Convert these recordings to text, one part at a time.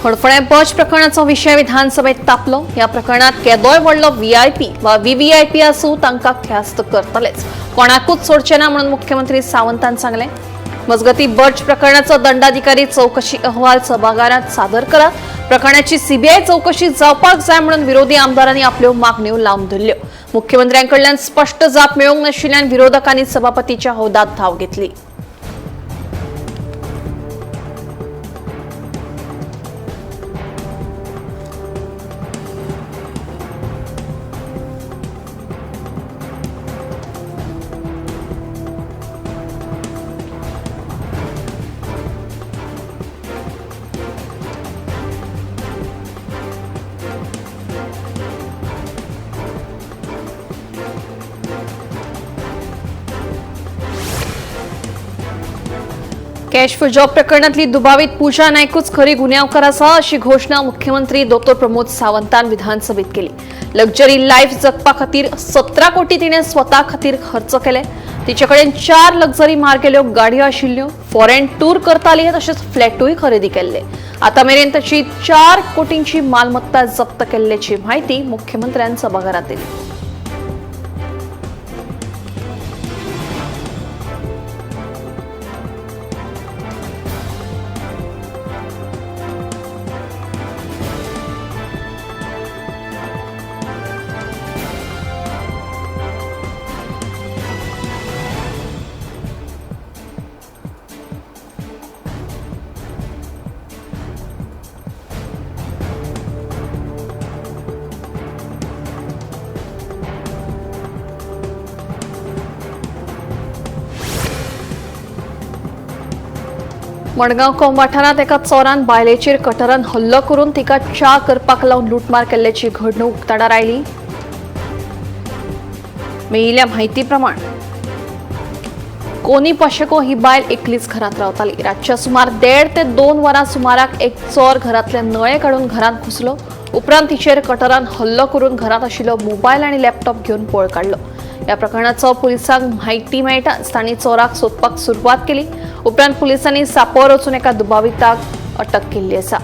हडफडें बर्च प्रकरणाचो विशय विधानसभेत तापलो. ह्या प्रकरणात केदोय व्हडलो व्हीआयपी वा व्हीव्हीआयपी आसूं तांकां ख्यास्त करतलेच, कोणाकूच सोडचे ना म्हणून मुख्यमंत्री सावंतान सांगलें. मजगती बर्च प्रकरणाचो दंडाधिकारी चवकशी अहवाल सभाघरात सादर करात, प्रकरणाची सीबीआय चवकशी जावपाक जाय म्हणून विरोधी आमदारांनी आपल्यो मागण्यो लावन धरल्यो. मुख्यमंत्र्यांकडल्यान स्पश्ट जाप मेळूंक नाशिल्ल्यान विरोधकांनी सभापतीच्या हौदात धांव घेतली. कॅश फॉर जॉब प्रकरणातली दुबावित पूजा नायकूच खरी गुन्यांवकार आसा अशी घोषणा मुख्यमंत्री दोतोर प्रमोद सावंतान विधानसभेत केली. लक्झरी लायफ जगपा खातीर 17 कोटी तिणें स्वता खातीर खर्च केले. तिचे कडेन 4 लक्झरी मार्गेल्यो गाडयो आशिल्ल्यो, फॉरेन टूर करताली, तशेंच फ्लॅटूय खरेदी केल्ले. आतां मेरेन ताची 4 कोटींची मालमत्ता जप्त केल्ल्याची म्हायती मुख्यमंत्र्यान सभाघरात दिली. मडगांव कोंब वाठारांत एका चोरान बायलेचेर कटरान हल्लो करून तिका च्या करपाक लावन लुटमार केल्ल्याची घडणूक उक्ताडार आयली. मेळिल्ल्या म्हायती प्रमाण कोनी पाशेको ही बायल एकलीच घरांत रावताली. रातच्या सुमार 1.5 ते 2 वरां सुमाराक एक चोर घरांतले नळे काडून घरांत घुसलो. उपरांत तिचेर कटरान हल्लो करून घरांत आशिल्लो मोबायल आनी लॅपटॉप घेवन पळ काडलो. ह्या प्रकरणाचो पुलिसांक म्हायती मेळटाच तांणी चोराक सोदपाक सुरवात केली. उपरांत पुलिसांनी सापोर वचून एका दुबाविताक अटक केल्ली आसा.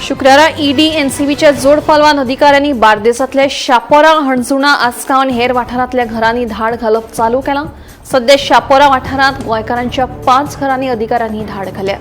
शुक्रारा ईडी एनसीबीच्या जोडपालवान अधिकाऱ्यांनी बार्देसांतल्या शापोरा, हणजुणा, आसगांव आनी हेर वाठारांतल्या घरांनी धाड घालप चालू केलां. सध्या शापोरा वाठारांत गोंयकारांच्या 5 घरांनी अधिकाऱ्यांनी धाड घाल्या.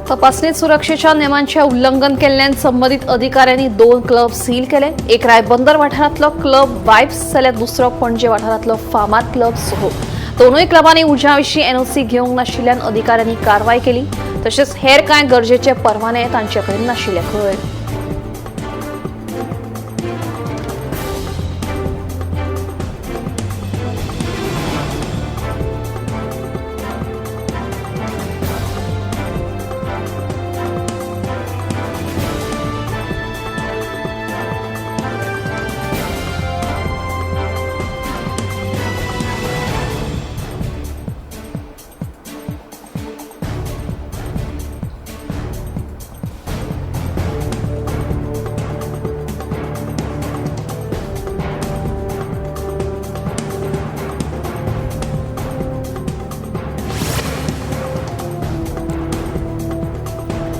तपासणीत सुरक्षेच्या नेमांचे उल्लंघन केल्ल्यान संबंधित अधिकाऱ्यांनी 2 क्लब सील केले. एक रायबंदर वाठारांतलो क्लब वायब्स जाल्यार दुसरो पणजे वाठारांतलो फामाद क्लब सोहो. दोनूय क्लबांनी उज्या विशीं एनओसी घेवंक नाशिल्ल्यान अधिकाऱ्यांनी कारवाय केली. तशेंच हेर कांय गरजेचे परवाने तांचे कडेन नाशिल्ले खंय.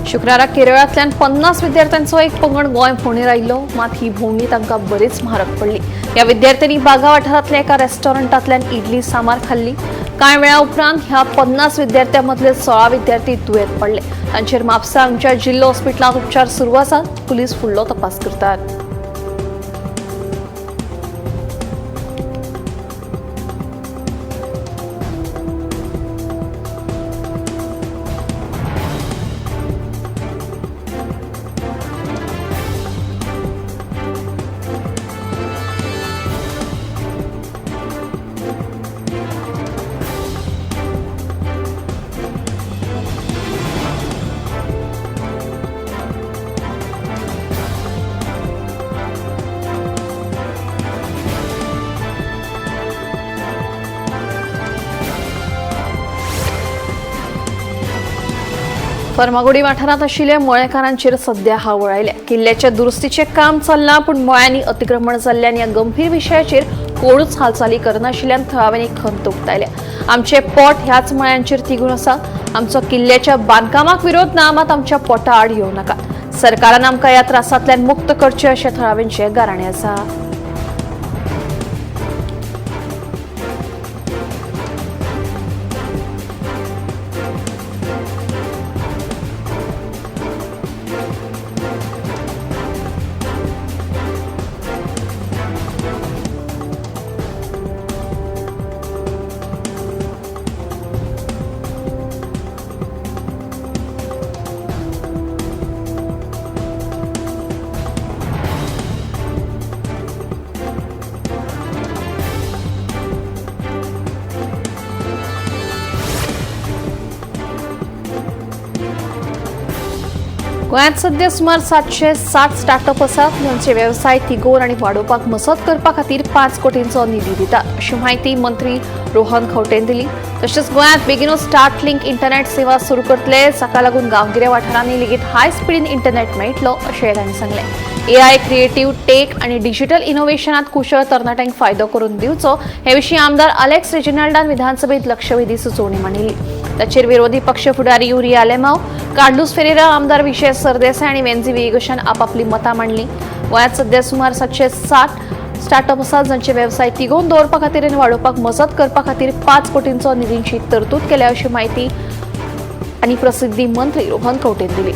शुक्रारा केरळांतल्यान 50 विद्यार्थ्यांचो एक पंगड गोंय भोंवडेर आयिल्लो, मात ही भोंवडी तांकां बरीच म्हारग पडली। ह्या विद्यार्थ्यांनी बागा वाठारांतल्या एका रेस्टॉरंटांतल्यान इडली सांबार खाल्ली। कांय वेळा उपरांत ह्या 50 विद्यार्थ्यां मदले 16 विद्यार्थी दुयेंत पडले। तांचेर म्हापसा हांगच्या जिल्लो हॉस्पिटलांत उपचार सुरू आसात। पुलीस फुडलो तपास करतात। फर्मागुडी वाठारांत आशिल्ल्या मळेकारांचेर सध्या हावळ आयल्या। किल्ल्याच्या दुरुस्तीचें काम चल्लां, पूण मळ्यांनी अतिक्रमण जाल्ल्यान ह्या गंभीर विशयाचेर कोणूच हालचाली करनाशिल्ल्यान थळाव्यांनी खंत उक्तायल्या। आमचे पोट ह्याच मळ्यांचेर तिगून आसा। आमचो किल्ल्याच्या बांदकामाक विरोध ना, मात आमच्या पोटा आड येवं नाका। सरकारान आमकां ह्या त्रासांतल्यान मुक्त करचें अशें थळाव्यांचें गाराणें आसा। गोंयांत सध्या सुमार 760 स्टार्टअप आसात, तांचे वेवसाय तिगोवन आनी वाडोवपाक मजत करपा खातीर 5 कोटींचो निधी दितात अशी म्हायती मंत्री रोहन खंवटेन दिली। तशेंच गोंयांत बेगीनूच स्टार्टलिंक इंटरनेट सेवा सुरू करतले, जाका लागून गांवगिऱ्या वाठारांनी लेगीत हाय स्पीडीन इंटरनेट मेळटलो अशें तांणी सांगलें। एआय, क्रिएटीव टेक आनी डिजिटल इनोव्हेशनात कुशळ तरणाट्यांक फायदो करून दिवचो हे विशीं आमदार अलेक्स रेजिनाल्डान विधानसभेत लक्षवेधी सुचोवणी मांडिल्ली। ताचेर विरोधी पक्ष फुडारी युरी आलेमाव, कार्लुस फेरेरा, आमदार विजय सरदेसाय आनी वेन्झी व्हिएगशान आपापली मतां मांडली। गोंयांत सध्या सुमार 760 स्टार्टअप आसात, जांचे वेवसाय तिगोवन दवरपा खातीर आनी वाडोवपाक मजत करपा खातीर 5 कोटींचो निधीची तरतूद केल्या अशी म्हायती आनी प्रसिद्धी मंत्री रोहन खंवटेन दिली।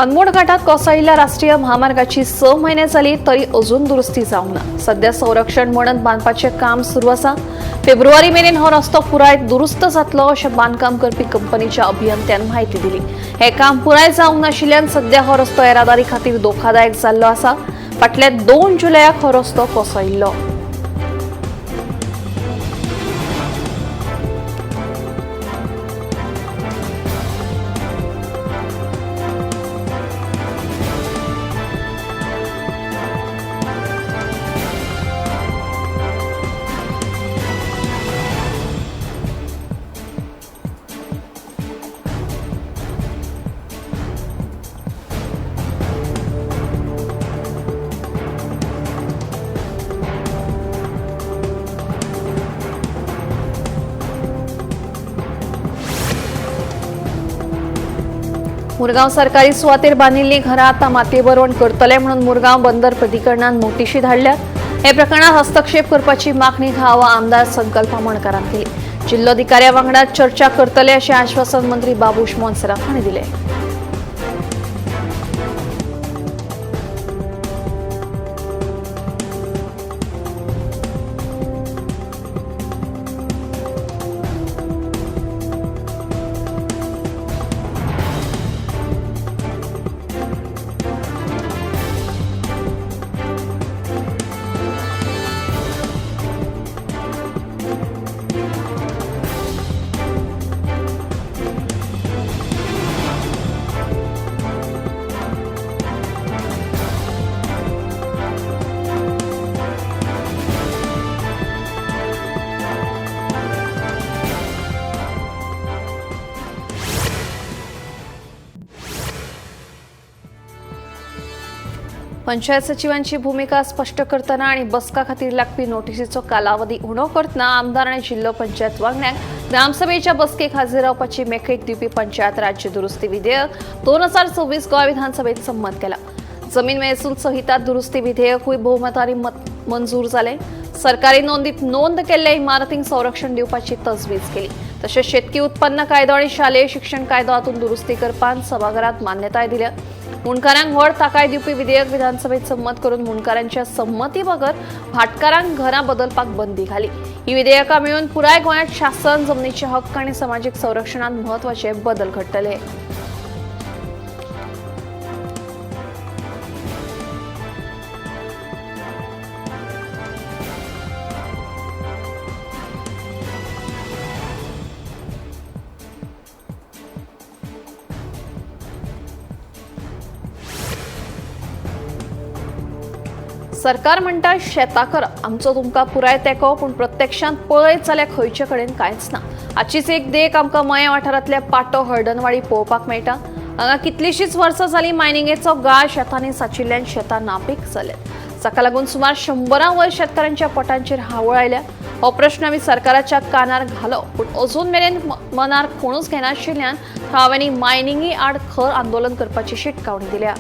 अनमोड घाटात कोसळिल्ल्या राष्ट्रीय महामार्गाची 6 महिने जाली तरी अजून दुरुस्ती जावंक ना। सध्या संरक्षण म्हणत बांदपाचें काम सुरू आसा। फेब्रुवारी मेरेन हो रस्तो पुराय दुरुस्त जातलो अशें बांदकाम करपी कंपनीच्या अभियंत्यान म्हायती दिली। हें काम पुराय जावंक नाशिल्ल्यान सध्या हो रस्तो येरादारी खातीर धोकादायक जाल्लो आसा। फाटल्या 2 जुलयाक हो रस्तो कोसळिल्लो। मुरगांव सरकारी सुवातेर बांदिल्लीं घरां आतां मातये भरवण करतले म्हणून मुरगांव बंदर प्राधिकरणान नोटिशी धाडल्यात। हे प्रकरणात हस्तक्षेप करपाची मागणी थळावा आमदार संकल्प आमोणकारान केली। जिल्लोधिकाऱ्या वांगडा चर्चा करतले अशें आश्वासन मंत्री बाबूश मोन्सेरात हांणी दिलें। पंचायत सचिवांची भूमिका स्पश्ट करतना आनी बसका खातीर लागपी नोटीसीचो कालावधी उणो करतना आमदार आनी जिल्लो पंचायत वांगड्यांक ग्रामसभेच्या बसकेक हाजीर रावपाची मेकळीक दिवपी पंचायत राज्य दुरुस्ती विधेयक 2024 गोंय विधानसभेत संमत केला. जमीन महसूल संहिता दुरुस्ती विधेयकूय भोवमतांनी मंजूर जालें. सरकारी नोंदीत नोंद केल्ल्या इमारतींक संरक्षण दिवपाची तजवीज केली. तशेंच शेतकी उत्पन्न कायदो आनी शालेय शिक्षण कायदो हातूंत दुरुस्ती करपाक सभाघरात मान्यताय दिल्या. मुंडकारांक व्हड ताकाय दिवपी विधेयक विधानसभेत संमत करून मुंडकारांच्या संमती बगर भाटकारांक घरां बदलपाक बंदी घाली. ही विधेयकां मेळून पुराय गोंयांत शासन, जमनीचे हक्क आनी समाजीक संरक्षणांत म्हत्वाचे बदल घडटले. सरकार म्हणटा शेतां करप, आमचो तुमकां पुराय तेंको, पूण प्रत्यक्षांत पळयत जाल्यार खंयचे कडेन कांयच ना. हाचीच एक देख आमकां मयें वाठारांतल्या पाटो हळदनवाडी पळोवपाक मेळटा. हांगा कितलींशींच वर्सां जालीं मायनिंगेचो गाळ शेतांनी साचिल्ल्यान शेतां नापीक जाल्यात. ताका लागून सुमार 100 वयर शेतकारांच्या पोटांचेर हावळ आयल्या. हो प्रश्न आमी सरकाराच्या कानार घालो, पूण अजून मेरेन मनार कोणूच घेनाशिल्ल्यान थळाव्यांनी मायनिंगे आड खर आंदोलन करपाची शिटकावणी दिल्या.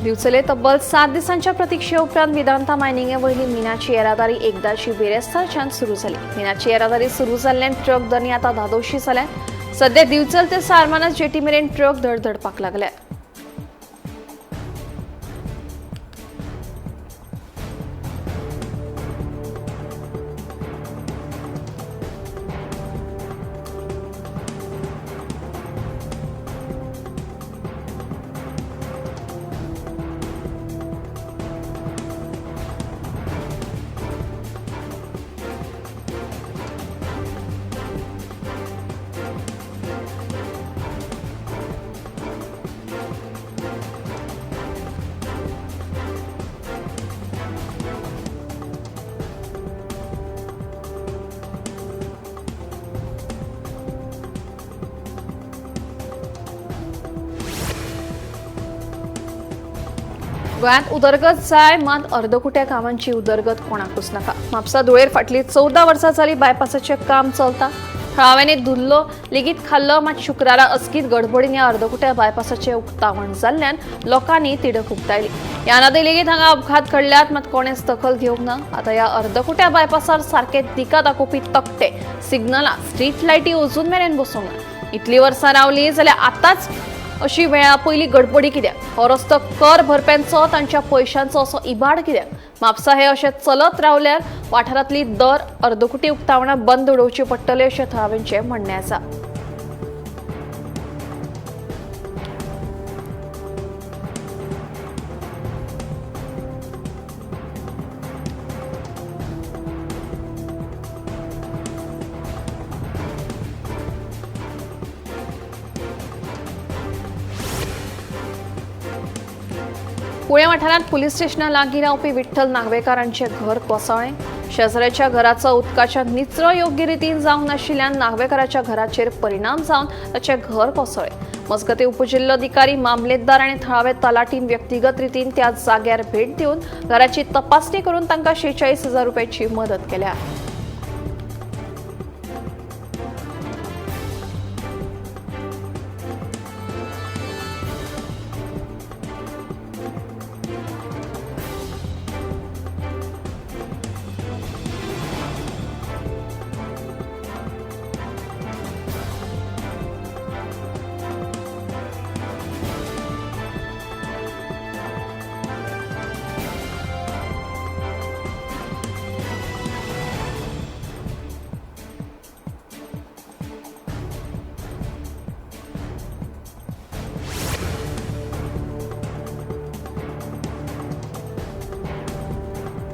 दिवचले तब्बल 7 दिसांच्या प्रतीक्षे उपरांत वेदांता मायनिंगे वयली मिनाची येरादारी एकदाची बिरेस्तारच्यान सुरू जाली. मिनाची येरादारी सुरू जाल्ल्यान ट्रक दनी आतां धादोशी जाल्या. सध्या दिवचल ते सारमानस जेटी मेरेन ट्रक धडधडपाक लागले. गोंयांत उदरगत जाय, मात अर्दकुट्या कामांची उदरगत कोणाकूच नाका. म्हापसा धुळेर फाटलीं 14 वर्सां जाली बायपासाचें काम चलता. थळाव्यांनी धुल्लो लेगीत खाल्लो, मात शुक्रारा अचकीत गडबडीन ह्या अर्दकुट्या बायपासाचें उक्तावण जाल्ल्यान लोकांनी तिडक उक्तायली. ह्या आदीं लेगीत हांगा अपघात घडल्यात, मात कोणेच दखल घेवंक ना. आतां ह्या अर्दकुट्या बायपासार सारके दिका दाखोवपी तकटे, सिग्नलां, स्ट्रीट लायटी अजून मेरेन बसोवंक ना. इतलीं वर्सां रावली जाल्यार आतांच अशी वेळा पयली गडबडी कित्याक? हो रस्तो कर भरप्यांचो, तांच्या पयशांचो असो इबाड कित्याक? म्हापसा हे अशें चलत रावल्यार वाठारांतली दर अर्दकुटी उक्तावणां बंद उडोवची पडटली अशें थळाव्यांचें म्हणणें आसा. पुणे वाठारांत पुलीस स्टेशना लागीं रावपी विठ्ठल नागवेकार हांचें घर कोसळ्ळें. शेजाऱ्याच्या घराचो उदकाच्या निचरो योग्य रितीन जावंक नाशिल्ल्यान नागवेकाराच्या घराचेर परिणाम जावन ताचें घर कोसळ्ळें. मजगतीं उपजिल्लोधिकारी, मामलेदार आनी थळावे तलाटीन व्यक्तिगत रितीन त्या जाग्यार भेट दिवन घराची तपासणी करून तांकां 46,000 रुपयांची मदत केल्या.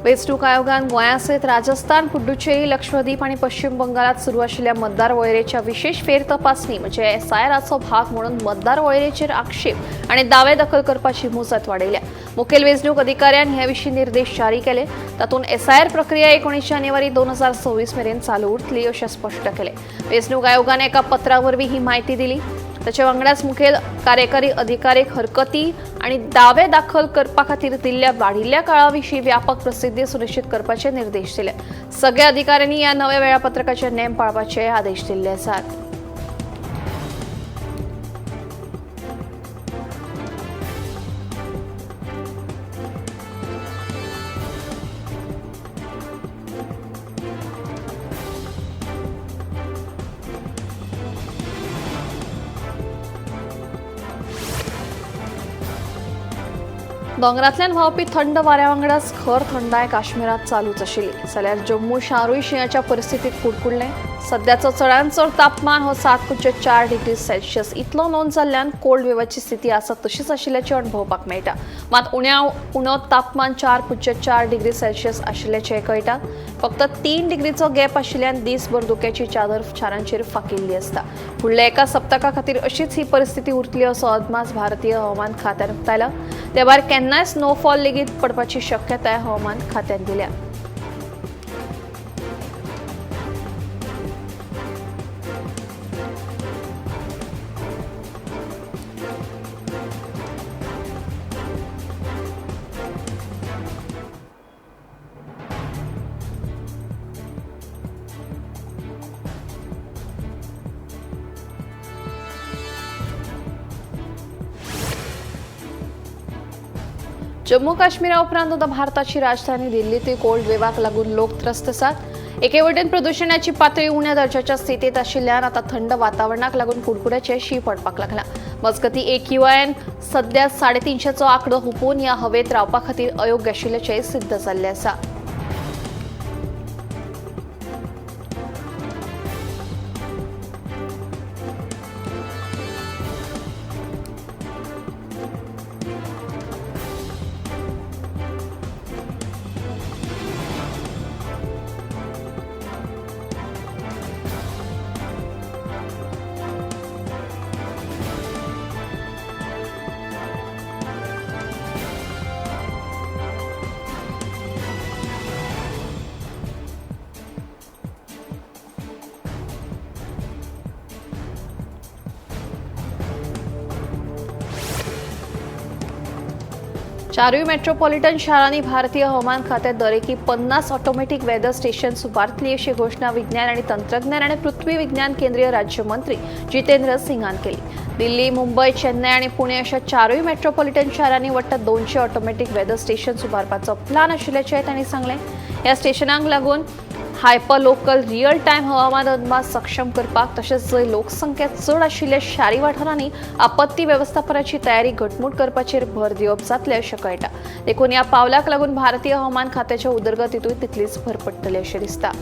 वेंचणूक आयोगान गोंया सयत राजस्थान, पुडुचेरी, लक्षद्वीप आनी पश्चिम बंगालात सुरू आशिल्ल्या मतदार वळेरेच्या विशेष फेर तपासणी म्हणजे एसआयआराचो भाग म्हणून मतदार वळेरेचेर आक्षेप आनी दावे दखल करपाची मुजत वाडयल्या. मुखेल वेंचणूक अधिकाऱ्यान हे विशीं निर्देश जारी केले. तातूंत एसआयआर प्रक्रिया 19 जानेवारी 2026 मेरेन चालू उरतली अशें स्पश्ट केलें. वेंचणूक आयोगान एका पत्रा वरवीं ही म्हायती दिली. ताचे वांगडाच मुखेल कार्यकारी अधिकारीक हरकती आनी दावे दाखल करपा खातीर दिल्ल्या वाडिल्ल्या काळा विशीं व्यापक प्रसिद्धी सुनिश्चित करपाचे निर्देश दिले. सगळ्या अधिकाऱ्यांनी ह्या नव्या वेळापत्रकाचे नेम पाळपाचे आदेश दिल्ले आसात. दोंगरांतल्यान व्हांवपी थंड वाऱ्या वांगडाच खर थंडाय काश्मीरांत चालूच आशिल्ली. जाल्यार जम्मू शारूय शिंयाच्या परिस्थितीत कुडकुडलें. सद्याचो चडांत चड तापमान हो 7.4 डिग्री सेल्सियस इतलो नोंद जाल्ल्यान कोल्ड वेवाची स्थिती आसा तशीच आशिल्ल्याचें अणभवपाक मेळटा. मात उण्या उणो तापमान 4.4 डिग्री सेल्सियस आशिल्ल्याचें कळटा. फक्त 3 डिग्रीचो गॅप आशिल्ल्यान दीसभर धुक्याची चादर शारांचेर फाकिल्ली आसता. फुडल्या एका सप्तका खातीर अशीच ही परिस्थिती उरतली असो अदमास भारतीय हवामान खात्यान उक्तायला. ते भायर केन्नाय स्नोफॉल लेगीत पडपाची शक्यताय हवामान खात्यान दिल्या. जम्मू काश्मीरा उपरांत आतां भारताची राजधानी दिल्लींतूय कोल्ड वेवाक लागून लोक त्रस्त आसात. एके वटेन प्रदुशणाची पातळी उण्या दर्जाच्या स्थितींत आशिल्ल्यान आतां थंड वातावरणाक लागून कुडकुड्याचें शीं पडपाक लागलां. मजगतीं AQIन सध्या 350चो आंकडो हुपून ह्या हवेंत रावपा खातीर अयोग्य आशिल्ल्याचें सिद्ध जाल्लें आसा. चारूय मेट्रोपॉलिटन शारांनी भारतीय हवामान खात्यात दरेकी 50 ऑटोमॅटिक वेदर स्टेशन उबारतली अशी घोशणा विज्ञान आणि तंत्रज्ञान आणि पृथ्वी विज्ञान केंद्रीय राज्यमंत्री जितेंद्र सिंगान केली. दिल्ली, मुंबई, चेन्नई आणि पुणे अशा चारूय मेट्रोपॉलिटन शारांनी वट्ट 200 ऑटोमॅटिक वेदर स्टेशन उबारपाचो प्लान आशिल्ल्याचें तांणी सांगलें. ह्या स्टेशनांक लागून हायपर लोकल रियल टायम हवामान अदमास सक्षम करपाक तशेंच जंय लोकसंख्या चड आशिल्ल्या शारी वाठारांनी आपत्ती वेवस्थापनाची तयारी घटमूट करपाचेर भर दिवप जातलें अशें कळटा. देखून ह्या पावलाक लागून भारतीय हवामान खात्याच्या उदरगतीतूय तितलीच भर पडटली अशें दिसता.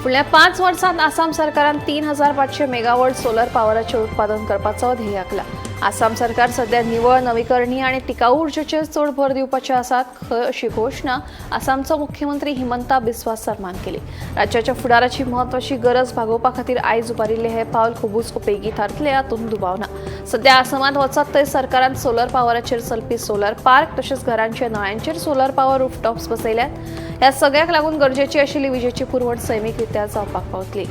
फुडल्या 5 वर्सांत आसाम सरकारान 3500 मेगावॉट सोलर पावराचें उत्पादन करपाचो ध्येय आंखला. आसाम सरकार सध्या निवळ, नवीकरणीय आनी टिकाऊ उर्जेचेर चड भर दिवपाचे आसात खंय अशी घोशणा आसामचो मुख्यमंत्री हिमंता बिस्वा सर्मान केली. राज्याच्या फुडाराची म्हत्वाची गरज भागोवपा खातीर आयज उबारिल्लें हें पावल खुबूच उपेगी थारतलें हातूंत दुबाव ना. सध्या आसामांत वचत थंय सरकारान सोलर पावराचेर चलपी सोलर पार्क तशेंच घरांच्या नळ्यांचेर सोलर पावर रुफटॉप्स बसयल्यात. ह्या सगळ्याक लागून गरजेची आशिल्ली विजेची पुरवण सैमीक रित्या जावपाक पावतली.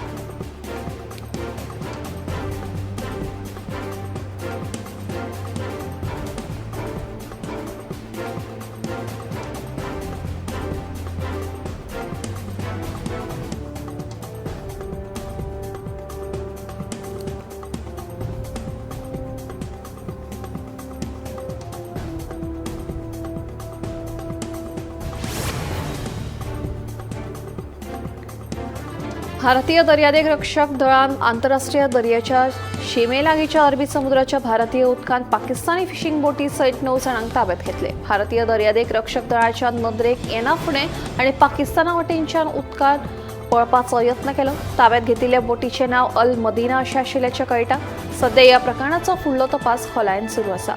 भारतीय दर्यादेग रक्षक दळान आंतरराष्ट्रीय दर्याच्या शिमेलागीच्या अरबी समुद्राच्या भारतीय उदकांत पाकिस्तानी फिशिंग बोटी सयत 9 जाणांक ताब्यात घेतले. भारतीय दर्यादेग रक्षक दळाच्या नदरेक येना फुडें आनी पाकिस्ताना वटेनच्यान उदकांत पळपाचो यत्न केलो. ताब्यात घेतिल्ल्या बोटीचें नांव अल मदिना अशें आशिल्ल्याचें कळटा. सध्या ह्या प्रकरणाचो फुडलो तपास खोलायेन सुरू आसा.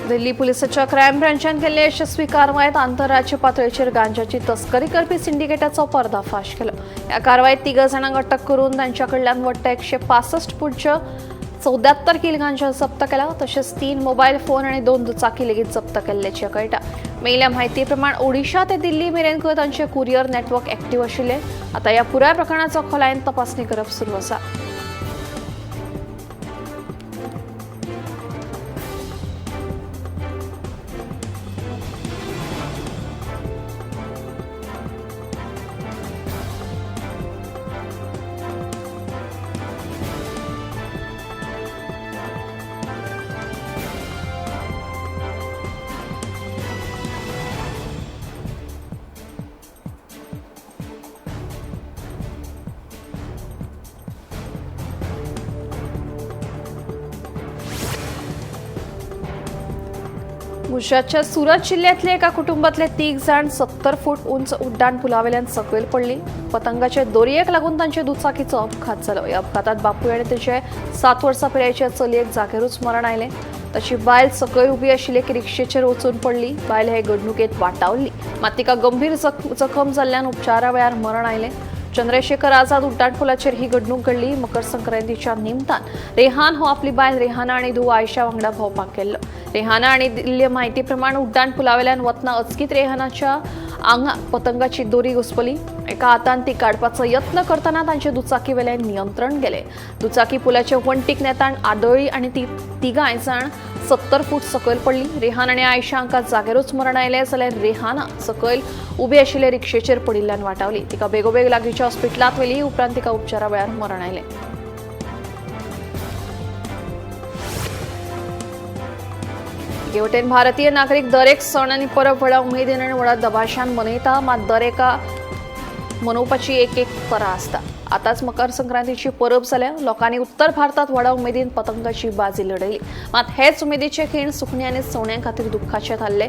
दिल्ली पुलिसाच्या क्रायम ब्रांचान केल्ले यशस्वी कारवायेत आंतरराज्य पातळेचेर गांजाची तस्करी करपी सिंडिकेटाचो पर्दाफाश केलो. ह्या कारवायेत 3 जाणांक अटक करून तांच्या कडल्यान वट्ट 165.74 किल गांजा जप्त केला. तशेंच 3 मोबायल फोन आनी 2 दुचाकी लेगीत जप्त केल्ल्याचें कळटा. मेळिल्ल्या म्हायती प्रमाण ओडिशा ते दिल्ली मेरेन खंय तांचे कुरियर नेटवर्क एक्टिव्ह आशिल्लें. आतां ह्या पुराय प्रकरणाचो खोलायेन तपासणी करप सुरू आसा. गुजरातच्या सुरत जिल्ह्यातल्या एका कुटुंबातले 3 जाण 70 फूट उंच उड्डाण पुलावेल्यान सकयल पडली. पतंगाचे दोरयेक लागून तांचे दुचाकीचो अपघात जालो. ह्या अपघातात बापूय आनी ताचे 7 वर्सां पिरायेच्या चलयेक जागेरूच मरण आयलें. ताची बायल सकयल उबी आशिल्ली एक रिक्षेचेर वचून पडली. बायल हे घडणुकेंत वाटावली, मात तिका गंभीर जखम जाल्ल्यान उपचारा वेळार मरण आयलें. चंद्रशेखर आझाद उड्डाण पुलाचेर ही घडणूक घडली. मकर संक्रांतीच्या निमतान रेहान हो आपली बायल रेहाना आनी धूव आयशा वांगडा भोंवपाक गेल्लो. रेहाना आनी दिल्ले म्हायती प्रमाण उड्डाण पुलावेल्यान वतना अचकीत रेहानाच्या आंगाक पतंगाची दोरी घुसपली. एका हातान ती काडपाचो यत्न करतना तांचे दुचाकी वेल्यान नियंत्रण गेले. दुचाकी पुलाचे वण्टीक नेतान आदळ्ळी आनी ती तिगांय जाण 70 फूट सकयल पडली. रेहान आनी आयशा हांकां जागेरूच मरण आयलें, जाल्यार रेहाना सकयल उबे आशिल्ले रिक्षेचेर पडिल्ल्यान वाटावली. तिका बेगोबेग लागींच्या हॉस्पिटलांत व्हेली. उपरांत तिका उपचारा वेळार मरण आयलें. एके वटेन भारतीय नागरीक दरेक सण आनी परब व्हडा उमेदीन आनी व्हडा दबाशान मनयता, मात दरेका मनोवपाची एक एक तरा आसता. आतांच मकर संक्रांतीची परब जाल्या. लोकांनी उत्तर भारतात व्हडा उमेदीन पतंगाची बाजी लढयली, मात हेच उमेदीचे खीण सुकणी आनी सवण्यां खातीर दुख्खाचे थारले.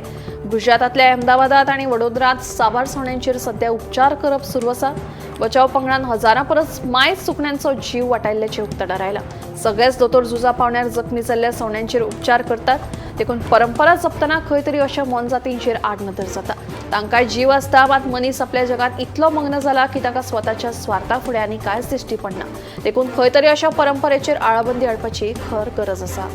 गुजरातांतल्या अहमदाबादात आनी वडोदरात साबार सवण्यांचेर सध्या उपचार करप सुरू आसा. बचाव पंगडान हजारां परस मायज सुकण्यांचो जीव वाटायल्ल्याचें उक्ताडार आयलां. सगळेच दोतोर झुजा पावण्यार जखमी जाल्ल्या सवण्यांचेर उपचार करतात. देखून परंपरा जपतना खंय तरी अशा मोनजातींचेर आडनदर जाता. तांकांय जीव आसता, मात मनीस आपल्या जगात इतलो मग्न जाला की ताका स्वताच्या स्वार्था फुडें आनी कांयच दिश्टी पडना. देखून खंय तरी अशा परंपरेचेर आळाबंदी हाडपाची खर गरज आसा.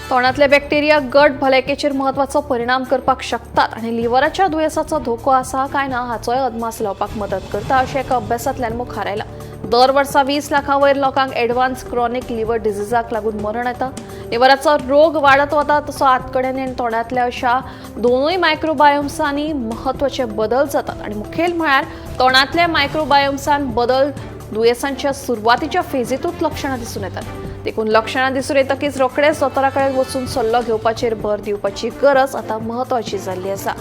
तोंडातले बॅक्टेरिया गट भलायकेचेर म्हत्वाचो परिणाम करपाक शकतात आनी लिव्हराच्या दुयेंसाचो धोको आसा काय ना हाचोय अदमास लावपाक मदत करता अशें एका अभ्यासांतल्यान मुखार आयलां. दर वर्सा 20 लाखां वयर लोकांक एडवान्स क्रॉनिक लिव्हर डिजीजाक लागून मरण येता. लिव्हराचो रोग वाडत वता तसो आतकड्यांनी आनी तोंडांतल्या अशा दोनूय मायक्रोबायोम्सांनी म्हत्वाचे बदल जातात आनी मुखेल म्हळ्यार तोंडांतल्या मायक्रोबायोम्सान बदल दुयेंसांच्या सुरवातीच्या फेजीतूच लक्षणां दिसून येतात. देखून लक्षणां दिसून येतकीच रोखडेच दोतोरा कडेन वचून सल्लो घेवपाचेर भर दिवपाची गरज आतां म्हत्वाची जाल्ली आसा.